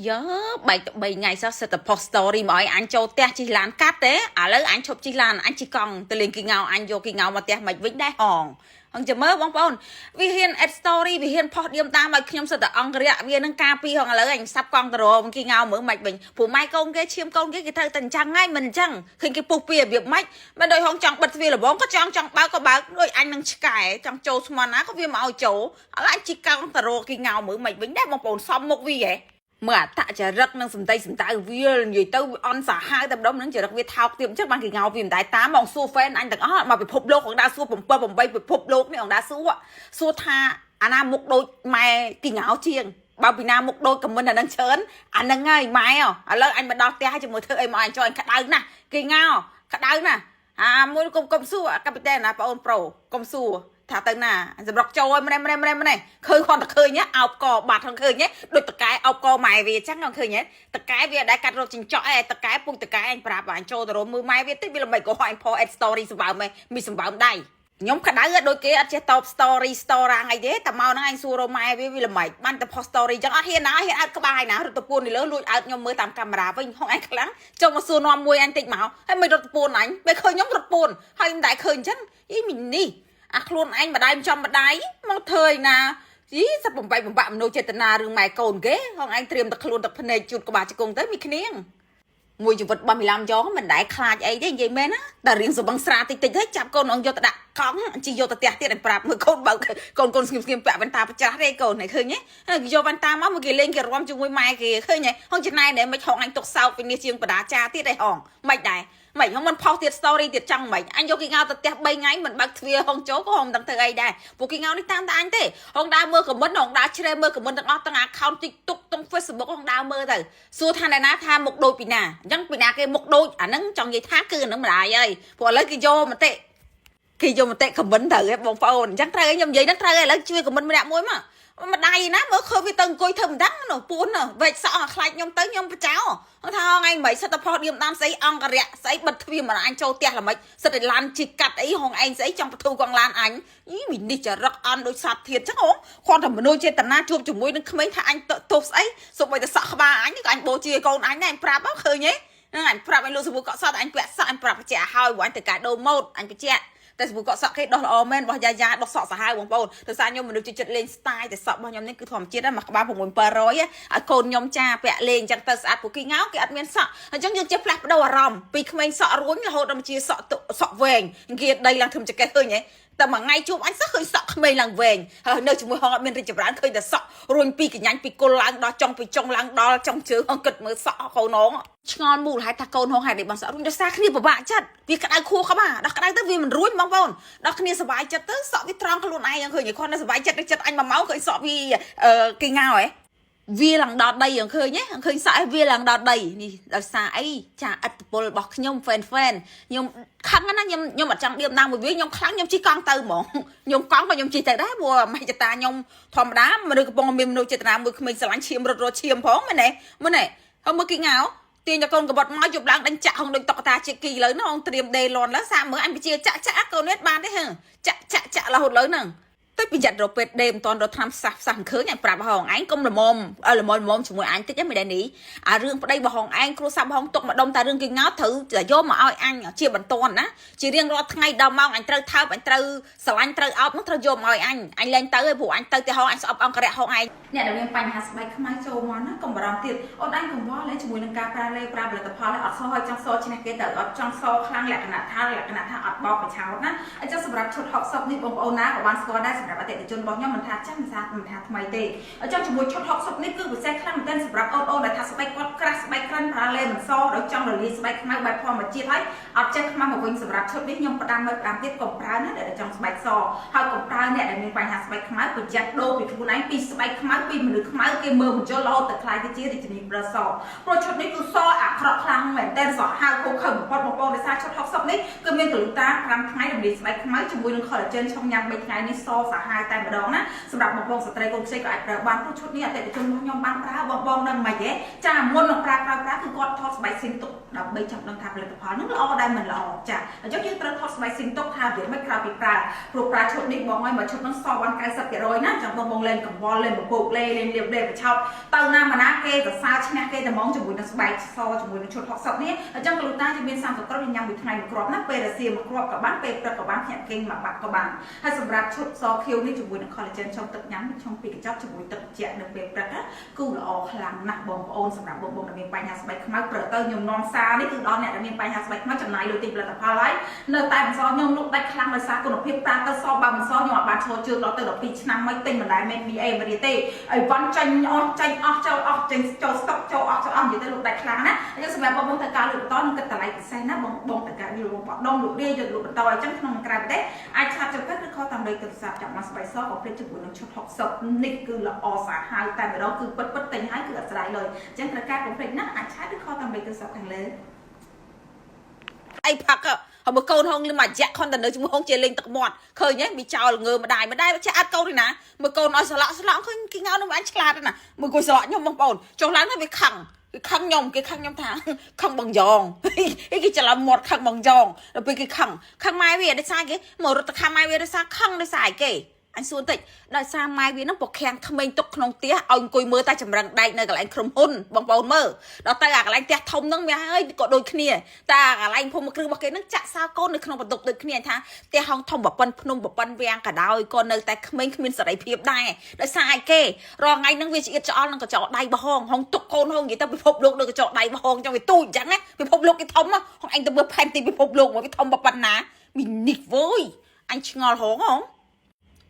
យើបែកទៅ3ថ្ងៃសោះសិតតែ post story មកឲ្យអញចូលផ្ទះជិះឡានកាត់ទេឥឡូវអញឈប់ជិះឡានអញជិះកង់ទៅលេងគីងោអញយកគីងោមកផ្ទះមិនវិញដែរហងអងចាំមើលបងប្អូនវាហ៊ាន add story វាហ៊ានផុសឌៀមតាមឲ្យខ្ញុំសិតតែអង្គរៈវានឹងការពីហងឥឡូវអញសាប់កង់ទៅរកគីងោមើលមិនវិញព្រោះម៉ែកូនគេឈាមកូនគេគេត្រូវតែអញ្ចឹងហើយមិនអញ្ចឹងឃើញគេពុះពីរបៀបម៉េចមិនដូចហងចង់បិទទ្វារលបងក៏ចង់ចង់បើកក៏បើកដូចអញនឹងឆ្កែចង់ចូលស្មន់ណាក៏វាមកឲ្យចូលឥឡូវអញជិះកង់ទៅរកគីងោមើលមិនវិញដែរបងប្អូនសំមុខវាហ៎ មើលអតចរិតនិងសំដីសំដៅវានិយាយទៅវាអន់សាហាវតែម្ដងនឹងចរិតវាថោកទៀតអញ្ចឹងបានគេងោវាមិនដែរតាមបងសួរ fan អញទាំងអស់មកពិភពលោកអងដាសួរ7 8ពិភពលោកនេះអងដាសួរសួរថាអាណាមុខដូចម៉ែគេងោជាងបើពីណាមុខដូចខមមិនអានឹងច្រើនអានឹងហើយម៉ែឥឡូវអញមកដល់ផ្ទះហើយជាមួយធ្វើអីមកអញចុះអញក្តៅណាស់គេងោក្តៅណាស់អាមួយកុំកុំសួរកាពីតែនណាបងអូនប្រូកុំសួរថាទៅណាសម្រុកចូលឲ្យម្នេះម្នេះម្នេះម្នេះឃើញគាត់តែឃើញអោបកបាត់ហ្នឹងឃើញដូចតកែអោបកម៉ែវាអញ្ចឹងឃើញតកែវាដែលកាត់រកចិញ្ចក់ឯតកែពុកតកែអញប្រាប់អញចូលទៅរកមើលម៉ែវាតិចវាល្មិចក៏អញផអេត story សម្បើមឯងមានសម្បើមដៃខ្ញុំក្តៅដូចគេអត់ចេះតប story story អីទេតែមកហ្នឹងអញសួររកម៉ែវាវាល្មិចបានតែផុស story អញ្ចឹងអត់ហ៊ានណាហ៊ានអើតក្បាលណារត់ទៅពួននេះលើលួចអើតខ្ញុំមើលតាមកាមេរ៉ាវិញហងអញខ្លាំងចុះមកសួរនាំមួយអញតិចមកហើយមិនរត់ទៅពួនអញពេលឃើញខ្ញុំរត់ពួនហើយមិនដែលឃើញអញ្ចឹងយីមីនេះអាខ្លួនឯងម្ដាយមិនចំម្ដាយមកធ្វើឯណាយីសបំបែកបំបាក់មនុស្សចេតនារឿងម៉ែកូនគេហងឯងត្រៀមតែខ្លួនតែភ្នែកជូតក្បាលជង្គង់ទៅមីគ្នាងមួយជីវិតរបស់មីឡាំយ៉ងមិនដែលខ្លាចអីទេនិយាយមែនណាតែរៀងសបឹងស្រាតិចតិចទៅចាប់កូនអង្គយកទៅដាក់កង់ជីយកទៅផ្ទះទៀតឲ្យប្រាប់មើលកូនបើកូនកូនស្ងៀមស្ងៀមពាក់វ៉ែនតាប្រច្រាស់ទេកូនឃើញទេយកវ៉ែនតាមកមកគេលេងគេរាំជាមួយម៉ែគេឃើញទេហងចំណែណែមិនហងអញទុកសោកពីនេះជាងបដាចាទៀតឯហងមិនដែរមិនហងមិនផុសទៀត story ទៀតចង់មិនអញយកគេងោទៅផ្ទះ3ថ្ងៃមិនបើកទ្វារហងចូលក៏ហងមិនដឹងធ្វើអីដែរពួកគេងោនេះតាមតែអញទេហងដើរមើល comment ហងដើរជ្រែមើល comment ទាំងអស់ទាំង account TikTok ទាំង Facebook ហងដើរមើលទៅសួរថាអ្នកណាថាមុខដូចពីណាអញ្ចឹងពីណាគេមុខដូចអាហ្នឹងចង់និយាយថាគឺអាហ្នឹងម្ដាយហើយព្រោះឥឡូវគេយកមតិគេយកមតិ comment ត្រូវឯងបងប្អូនអញ្ចឹងត្រូវឯងខ្ញុំនិយាយហ្នឹងត្រូវឯងឥឡូវជួយ comment ម្នាក់មួយមកម្ដាយណាមើលឃើញវាទៅអង្គុយធ្វើមិនដឹងនោះពួននោះវែកសក់ខ្លាចខ្ញុំទៅខ្ញុំបចោថាថ្ងៃមិនសិតតែផុសឌៀមតាមស្អីអង្គរៈស្អីបិទទ្វារមកអញចូលផ្ទះល្មិចសិតតែឡានជីកាត់អីហងឯងស្អីចង់បធូកងឡានអញយីមីនេះចរឹកអន់ដូចសត្វធាតចឹងហងគាត់តែមនុស្សចេតនាជួបជាមួយនឹងក្មេងថាអញទោសស្អីសូម្បីតែសក់ក្បាលអញក៏អញបូជាកូនអញដែរអញប្រាប់ឃើញទេហ្នឹងអញប្រាប់អញលោកសាវកក់សក់អញពាក់សក់អញប្រាប់បញ្ជាក់ហើយព្រោះអញទៅការដូរម៉ូដអញបញ្ជាក់តែសាប៊ូកក់សក់គេដោះល្អមែនរបស់យ៉ាយ៉ាដោះសក់សាហាវបងប្អូនដោយសារខ្ញុំមនុស្សចិត្តលេង style តែសក់របស់ខ្ញុំនេះគឺធម្មជាតិហ្នឹងមួយក្បាល6 700ឲ្យកូនខ្ញុំចាពាក់លេងអញ្ចឹងទៅស្អាតពួកគេងោគេអត់មានសក់អញ្ចឹងយើងចេះផ្លាស់ប្ដូរអារម្មណ៍ពីក្មេងសក់រួញរហូតដល់ជាសក់សក់វែងអង្គាដីឡើងធ្វើចកេះឃើញហ៎តែមួយថ្ងៃជួបអញសោះឃើញសក់ក្មេងឡើងវែងហើយនៅជាមួយហងអត់មានរីកចម្រើនឃើញតែសក់រួញពីកញ្ញាញ់ពីគល់ឡើងដល់ចុងពីចុងឡើងដល់ចុងជើងអង្គិតមើលសក់កូនងឆ្ងល់មូលហេតុថាកូនហងហេតុនេះបងសក់រួញដោយសារគ្នាពិបាកចិត្តវាក្តៅខួរក្បាលដល់ក្តៅទៅវាមិនរួញបងប្អូនដល់គ្នាសប្បាយចិត្តទៅសក់វាត្រង់ខ្លួនឯងឃើញគាត់នៅសប្បាយចិត្តចិត្តអញមួយម៉ោងឃើញសក់វាគេងោហ៎វាឡើងដល់ដីយើងឃើញទេឃើញសក់ឯវាឡើងដល់ដីនេះដោយសារអីចាឥទ្ធិពលរបស់ខ្ញុំ fan fan ខ្ញុំខឹងណាខ្ញុំខ្ញុំអត់ចង់ដៀមដាមមួយវាខ្ញុំខ្លាំងខ្ញុំជិះកង់ទៅហ្មងខ្ញុំកង់ក៏ខ្ញុំជិះទៅដែរព្រោះមហិច្ឆតាខ្ញុំធម្មតាមនុស្សកំពុងមានមនុស្សចេតនាមួយក្មេងស្រឡាញ់ឈាមរត់រត់ឈាមផងមែនទេមែនទេហើយមើលគេងោទាញតែកូនកបត់មកយប់ឡើងដេញចាក់ហងដូចតុកតាជាគីលើហ្នឹងហងត្រៀមដេលន់លើសាកមើលអញបជាចាក់ចាក់កូននេះបានទេហឺចាក់ចាក់ចាក់រហូតលើហ្នឹងទៅប្រយ័ត្នរកពេទ្យដេមិនតាន់រកថ្នាំសះសះមិនឃើញអញប្រាប់ហងឯងកុំល្មមល្មមល្មមជាមួយអញតិចហ្នឹងមិនដែរនេះអារឿងប្តីរបស់ហងឯងគ្រួសាររបស់ហងទុកម្ដុំតែរឿងគេងោត្រូវតែយកមកឲ្យអញជាបន្ទាន់ណាជារៀងរាល់ថ្ងៃដល់ម៉ោងអញត្រូវថើបអញត្រូវស្រឡាញ់ត្រូវអោបនោះត្រូវយកមកឲ្យអញអញលែងទៅឯងព្រោះអញទៅទីហងអញស្អប់អង្គរៈហងឯងអ្នកដែលមានបញ្ហាស្បែកខ្មៅចូលមកណាកុំបារម្ភទៀតអូនឯងកង្វល់លេជាមួយនឹងការប្រើលេប្រើផលិតផលអត់សឲ្យចង់សឈ្នះគេទៅអត់ចង់សខ្លាំងលក្ខណៈថាលក្ខណៈថាអត់បោកបញ្ឆោតណាអញ្ចឹងសម្រាប់ឈុត60នេះបងប្អូនណាក៏បានស្គាល់ដែរសម្រាប់អតិថិជនរបស់ខ្ញុំមិនថាចាស់មិនថាមិនថាថ្មីទេអញ្ចឹងជាមួយឈុត60នេះគឺពិសេសខ្លាំងមែនទែនសម្រាប់អូនអូនដែលថាស្បែកគាត់ក្រាស់ស្បែកក្រិនប្រើលេមិនសដោយចង់រលាយស្បែកខ្មៅបែបធម្មជាតិហើយអត់ចេះខ្មៅមកវិញសម្រាប់ឈុតនេះខ្ញុំផ្ដាំឲ្យផ្ដាំទៀតកុំប្រើណាដែលចង់ស្បែកសហើយកុំប្រើអ្នកដែលមានបញ្ហាស្បែកខ្មៅប្រយ័ត្នដូរពីខ្លួនឯងពីស្បែកខ្មៅពីមនុស្សខ្មៅគេមើលមិនយល់រហូតទៅខ្លាយទៅជារាជនីប្រសព្រោះឈុតនេះគឺសអាក្រក់ខ្លាំងមែនទែនសហៅខូខើបំផុតបងប្អូនដោយសារឈុត60នេះគឺមានក្លូតា5ថ្ងៃរំលាយស្បែកខ្មៅជាមួយនឹង collagen ឆុងញ៉ាំ3ថ្ងៃនេះសសា សាហាវតែម្ដងណាសម្រាប់បងបងស្ត្រីកូនខ្ចីក៏អាចប្រើបានព្រោះឈុតនេះអតិថិជនរបស់ខ្ញុំបានប្រើបងបងដឹងមិនទេចាមុននឹងប្រើក្រោយប្រើគឺគាត់ថតស្បែកស៊ីមទុកដើម្បីចង់ដឹងថាផលិតផលនឹងល្អដែរមិនល្អចាអញ្ចឹងយើងត្រូវថតស្បែកស៊ីមទុកថាវាមិនក្រោយពីប្រើព្រោះប្រើឈុតនេះបងឲ្យមកឈុតនឹងសបាន90%ណាចឹងបងបងលេងកង្វល់លេងពពកលេងលេងលៀបលេងបឆោតទៅណាមកណាគេសរសើរឈ្នះគេតែហ្មងជាមួយនឹងស្បែកសជាមួយនឹងឈុត60នេះអញ្ចឹងក្លូតាជាមាន30គ្រាប់ញ៉ាំមួយថ្ងៃមួយគ្រាប់ណាពេលរសៀលមួយគ្រាប់ក៏បានពេលព្រឹកក៏បានភ្ញាក់គេងមួយបាត់ក៏បានហើយសម្រាប់ឈុតសខៀវនេះជាមួយនឹង collagen ឆុងទឹកញ៉ាំឆុងពីរកញ្ចប់ជាមួយទឹកត្រជាក់នៅពេលព្រឹកណាគឺល្អខ្លាំងណាស់បងប្អូនសម្រាប់បងប្អូនដែលមានបញ្ហាស្បែកខ្មៅប្រើទៅខ្ញុំនាំសារនេះគឺដល់អ្នកដែលមានបញ្ហាស្បែកខ្មៅចំណាយលុយទិញផលិតផលហើយនៅតែមិនសល់ខ្ញុំលក់ដាច់ខ្លាំងដោយសារគុណភាពប្រើទៅសល់បើមិនសល់ខ្ញុំអត់បានឈរជើងដល់ទៅ12ឆ្នាំមិនទិញមិនដែលមាន BA មករៀទេអីវ៉ាន់ចាញ់អស់ចាញ់អស់ចូលអស់ចេញចូលស្តុកចូលអស់ចូលអស់និយាយទៅលក់ដាច់ខ្លាំងណាអញ្ចឹងសម្រាប់បងប្អូនត្រូវការលក់បន្តនឹងគិតតម្លៃពិសេសណាបងបងត្រូវការយល់បងបដុំលក់រាយយកលក់បន្តអញ្ចឹងក្នុងក្រៅប្រទេសអាច chat ចូលទៅឬ call តាមលេខទូរស័ព្ទចាំមកស្បែកសក៏ភ្លេចជាមួយនឹងឈុត60នេះគឺល្អសាហាវតែម្ដងគឺពិតពិតទិញហើយគឺអត់ស្ដាយលុយអញ្ចឹងត្រូវការកុំភ្លេចណាអាច chat ឬ call តាមលេខទូរស័ព្ទខាងលើអីផឹកហើយបើកូនហងលមួយរយៈខនតែនៅជាមួយហងជាលេងទឹកមាត់ឃើញទេវាចោលងើម្ដាយម្ដាយចេះអត់កូនទេណាមើលកូនឲ្យស្លក់ស្លក់ឃើញគេងៅនឹងអញឆ្លាតណាមើលគួយស្លក់ខ្ញុំបងប្អូនចុះឡើងទៅវាខឹងគេខឹងខ្ញុំគេខឹងខ្ញុំថាខឹងបងយ៉ងគេច្រឡំមាត់ខឹងបងយ៉ងដល់ពេលគេខឹងខឹងម៉ែវាដោយសារគេមករត់ទៅខឹងម៉ែវាដោយសារខឹងដោយសារអីគេអញសួរតិចដោយសារម៉ែវានឹងពខាំងក្មេងទុកក្នុងផ្ទះឲ្យអង្គុយមើលតែចម្រឹងដែកនៅកន្លែងក្រុមហ៊ុនបងប្អូនមើលដល់ទៅអាកន្លែងផ្ទះធំហ្នឹងវាហើយក៏ដូចគ្នាតែអាកន្លែងភូមិគ្រឹះរបស់គេហ្នឹងចាក់សោកូននៅក្នុងបន្ទប់ដូចគ្នាថាផ្ទះហងធំប្រប៉ុនភ្នំប្រប៉ុនវាំងក៏ដោយក៏នៅតែក្មេងគ្មានសេរីភាពដែរដោយសារអីគេរាល់ថ្ងៃហ្នឹងវាឆ្អៀតឆ្អល់នឹងកញ្ចក់ដៃបហងហងទុកកូនហងនិយាយទៅពិភពលោកដូចកញ្ចក់ដៃបហងចង់វាទូចអញ្ចឹងណាពិភពលោកគេធំហងអញទៅមើលផែនទីពិភពលោកមកវាធំប៉ុណ្ណាមីនេះវើយអញឆ្ងល់ហងហង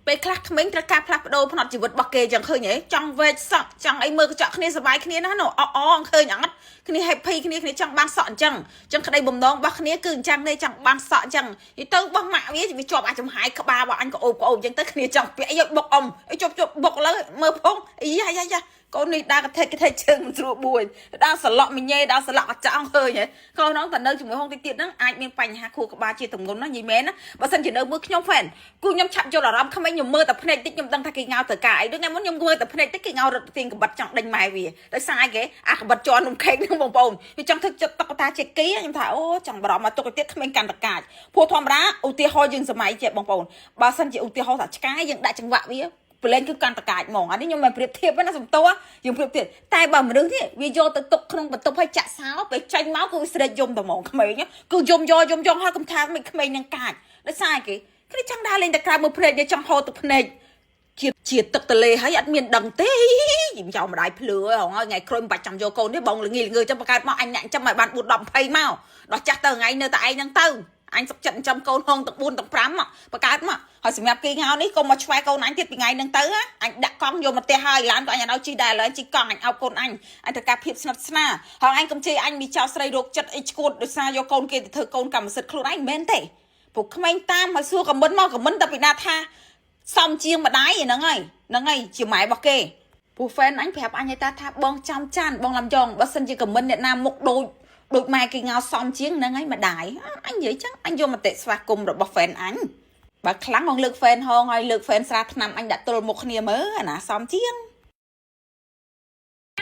ពេលខ្លះក្មេងត្រូវការផ្លាស់ប្ដូរផ្នត់ជីវិតរបស់គេចឹងឃើញហ៎ចង់វែកសក់ចង់អីមើលកញ្ចក់គ្នាសប្បាយគ្នាណាស់នោះអអឃើញអត់គ្នា happy គ្នាគ្នាចង់បានសក់អញ្ចឹងចឹងក្តីបំណងរបស់គ្នាគឺអញ្ចឹងទេចង់បានសក់អញ្ចឹងនិយាយទៅរបស់ម៉ាក់វាវាជាប់អាចចំហាយក្បាលរបស់អញក៏អូបក៏អូបអញ្ចឹងទៅគ្នាចង់ពាក់យកបុកអ៊ំអីជប់ជប់បុកលើមើលផងអីយ៉ាយ៉ាយ៉ាកូននេះដើរកថេកកថេកជើងមិនស្រួលបួយដើរសឡក់មីញ៉េដើរសឡក់កញ្ចក់ឃើញហ៎កូនហ្នឹងតែនៅជាមួយហងតិចទៀតហ្នឹងអាចមានបញ្ហាខួរក្បាលជាទម្ងន់ណានិយាយមែនណាបើសិនជានៅមើលខ្ញុំហ្វេនគូខ្ញុំឆាប់យល់អារម្មណ៍ក្មេងខ្ញុំមើលតែភ្នែកតិចខ្ញុំដឹងថាគេងៅទៅការអីដូចថ្ងៃមុនខ្ញុំមើលតែភ្នែកតិចគេងៅរត់ទាញកបិតចង់ដេញម៉ែវាដោយសារអីគេអាកបិតជន់នំខេកហ្នឹងបងប្អូនវាចង់ធ្វើចិត្តតុក្កតាជាគីខ្ញុំថាអូចង់បារម្ភមកទុកទៅទៀតក្មេងកាន់តកាចព្រោះធម្មតាឧទាហរណ៍យើងសម័យចេះបងប្អូនបើសិនជាឧទាហរណ៍ថាឆ្កែយើងដាក់ចង្វាក់វាប្រឡែងគឺកាន់តកាចហ្មងអានេះខ្ញុំមិនប្រៀបធៀបទេណាសំតោយើងប្រៀបធៀបតែបើមនុស្សនេះវាយកទៅទុកក្នុងបន្ទប់ឲ្យចាក់សោពេលចេញមកគឺស្រេកយំតែហ្មងក្មេងគឺយំយកយំយកហើយកុំថាមិនក្មេងនឹងកាចដោយសារអីគេគេចង់ដើរលេងតែក្រៅមើលភ្នែកចង់ហូរទឹកភ្នែកជាជាទឹកទលេហើយអត់មានដឹងទេយំចោលម្ដាយភ្លឺហងហើយថ្ងៃក្រោយមិនបាច់ចាំយកកូនទេបងល្ងីល្ងើចាំបង្កើតមកអញអ្នកចាំឲ្យបាន4 10 20មកដល់ចាស់ទៅថ្ងៃនៅតែឯងហ្នឹងទៅអញសុកចិត្តចាំកូនហងទាំង4ទាំង5មកបង្កើតមកហើយសម្រាប់គេងោនេះកុំមកឆ្វែកូនអញទៀតពីថ្ងៃហ្នឹងទៅអញដាក់កង់យកមកផ្ទះហើយឡានក៏អញអត់ឲ្យជិះដែរឡើយជិះកង់អញអោបកូនអញអញត្រូវការភាពស្និទ្ធស្នាលហើយអញកុំជេរអញមីចោលស្រីរោគចិត្តអីឈួតដោយសារយកកូនគេទៅធ្វើកូនកម្មសិទ្ធិខ្លួនឯងមិនមែនទេពួកក្មេងតាមឲ្យសួរខមមិនមកខមមិនតែពីណាថាសំជាងម្ដាយហ្នឹងហើយហ្នឹងហើយជាម៉ែរបស់គេពួក fan អញប្រាប់អញឲ្យតាថាបងចាំចាន់បងឡាំយ៉ងបើសិនជាខមមិនអ្នកណាមុខដូចដូចម៉ែគេងោសំជាងហ្នឹងហើយម្ដាយអញនិយាយចឹងអញយកមតិស្វាគមន៍របស់ fan អញបើខ្លាំងងលើក fan ហងហើយលើក fan ស្រាថ្នាំអញដាក់ទល់មុខគ្នាមើលអាណាសំជាង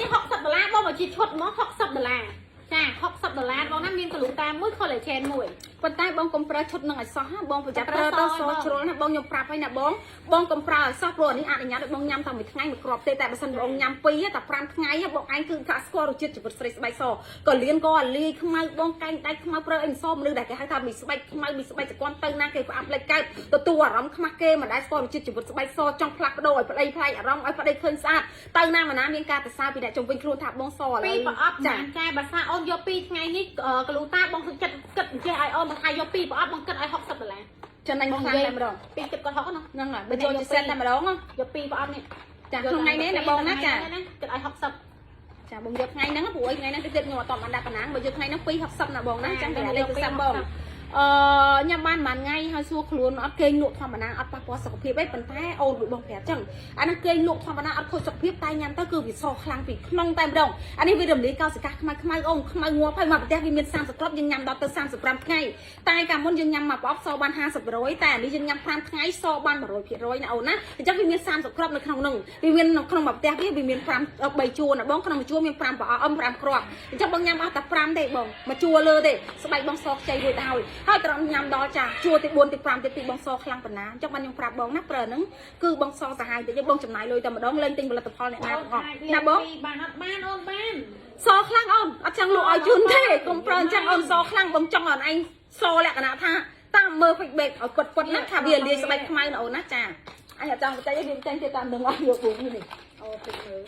នេះ60ដុល្លារបងមកជាឈុតហ្មង60ដុល្លារចា60ដុល្លារបងណាមានក្លូតាមួយ collagen មួយ ប៉ុន្តែបងកុំប្រើឈុតនឹងឲ្យសោះណាបងប្រយ័ត្នប្រើទៅសជ្រុលណាបងខ្ញុំប្រាប់ហើយណាបងបងកុំប្រើឲ្យសោះព្រោះអានេះអនុញ្ញាតឲ្យបងញ៉ាំតែមួយថ្ងៃមួយគ្រាប់ទេតែបើសិនបងញ៉ាំពីរតែ5ថ្ងៃបងឯងគឺថាស្គាល់រសជាតិជីវិតស្រីស្បែកសក៏លៀនក៏អាលាយខ្មៅបងកែងដៃខ្មៅប្រើអីមិនសមនុស្សដែលគេហៅថាមីស្បែកខ្មៅមីស្បែកសកលទៅណាគេផ្អាប់លេចកើតទទួលអារម្មណ៍ខ្មាស់គេមិនដែលស្គាល់រសជាតិជីវិតស្បែកសចង់ផ្លាស់ប្ដូរឲ្យប្តីប្លែកអារម្មណ៍ឲ្យប្តីឃើញស្អាតទៅណាមកណាមានការទៅសើពីអ្នកជុំវិញខ្លួនថាបងសឥឡូវ ពីរប្រអប់ចាចាបើសាអូនយកពីរថ្ងៃនេះក្លូតាបងចិត្តគិតអញ្ចេះឲ្យអូនមកថាយកពីរប្រអប់បងគិតឲ្យ60ដុល្លារ ចំណេញខ្លាំងតែម្ដង ពីរគិតគាត់60ណា ហ្នឹងហើយបើចូលជាសេតតែម្ដង យកពីរប្រអប់នេះ ចាក្នុងថ្ងៃនេះណាបងណាចា គិតឲ្យ60 ចាបងយកថ្ងៃហ្នឹងព្រោះថ្ងៃហ្នឹងតិចទៀតខ្ញុំអត់តបានដាក់ប៉ុណ្ណាបើយកថ្ងៃហ្នឹង260ណាបងណាចាំតែលេខទូរស័ព្ទបង អឺញ៉ាំបានមួយថ្ងៃហើយសួរខ្លួនអត់គេងលក់ធម្មតាអត់ប៉ះពាល់សុខភាពអីប៉ុន្តែអូនដូចបងប្រាប់ចឹងអានេះគេងលក់ធម្មតាអត់ខូចសុខភាពតែញ៉ាំទៅគឺវាសខ្លាំងពីក្នុងតែម្ដងអានេះវារំលាយកោសិកាខ្មៅខ្មៅអូនខ្មៅងាប់ហើយមកប្រទេសវាមាន30គ្រាប់យើងញ៉ាំដល់ទៅ35ថ្ងៃតែកាលមុនយើងញ៉ាំមកប្រអប់សបាន50%តែអានេះយើងញ៉ាំ5ថ្ងៃសបាន100%ណាអូនណាអញ្ចឹងវាមាន30គ្រាប់នៅក្នុងនោះវាមាននៅក្នុងមួយផ្ទះវាមាន5 3ជួរណាបងក្នុងមួយជួរមាន5ប្រអប់5គ្រាប់អញ្ចឹងបងញ៉ាំអស់តែ5ទេបងមួយជួរលើទេស្បែកបងសខ្ចីរួចទៅហើយហើយត្រង់ញ៉ាំដល់ចាជួរទី4ទី5ទី2បងសខ្លាំងប៉ុណ្ណាអញ្ចឹងបានខ្ញុំប្រាប់បងណាប្រើហ្នឹងគឺបងសសាហាវតិចបងចំណាយលុយតែម្ដងលែងទិញផលិតផលអ្នកណាទាំងអស់ណាបង បានអត់បានអូនបាន សខ្លាំងអូនអត់ចង់លក់ឲ្យជូនទេកុំប្រើអញ្ចឹងអូនសខ្លាំងបងចង់ឲ្យអូនឯងសលក្ខណៈថាតាមមើល feedback ឲ្យគាត់គាត់ណាថាវាលាយស្បែកខ្មៅណាអូនណាចាអញអត់ចង់បច្ចេកទេវាចេញទៀតតាមនឹងអស់យកពូនេះ អូពេកមើល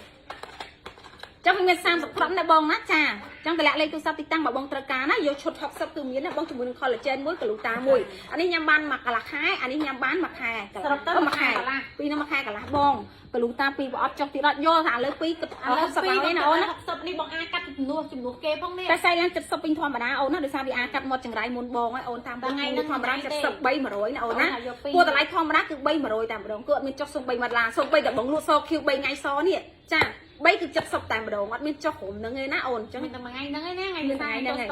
ចឹងវាមាន30គ្រាប់ណាបងណាចាចឹងតម្លាក់លេខទូរស័ព្ទទីតាំងបើបងត្រូវការណាយកឈុត60គឺមានណាបងជាមួយនឹង collagen មួយកលូតាមួយអានេះញ៉ាំបានមួយកន្លះខែអានេះញ៉ាំបានមួយខែ សរុបទៅ មួយខែពីរនឹងមួយខែកន្លះបងកលូតាពីរប្រអប់ចុះទៀតអត់យល់ថាឥឡូវពីរគិត ឥឡូវ 60ហើយណាអូនណា 60នេះបងអាចកាត់ជំនួសជំនួសគេផងនេះ តែខ្សែឡើង70វិញធម្មតាអូនណាដោយសារវាអាចកាត់មាត់ចង្រៃមុនបងហើយអូនតាម ថ្ងៃហ្នឹង ធម្មតា73 100ណាអូនណា យកពីរ ព្រោះតម្លៃធម្មតាគឺ300តែម្ដងគឺអត់មានចុះសូម្បី1ដុល្លារសូម្បីតែបងលក់ស Q 3ថ្ងៃសនេះចា3គឺ70តែម្ដងអត់មានចុះក្រុមហ្នឹងឯណាអូនអញ្ចឹង មានតែមួយថ្ងៃហ្នឹងឯណាថ្ងៃ មានតែថ្ងៃហ្នឹងឯង ចូល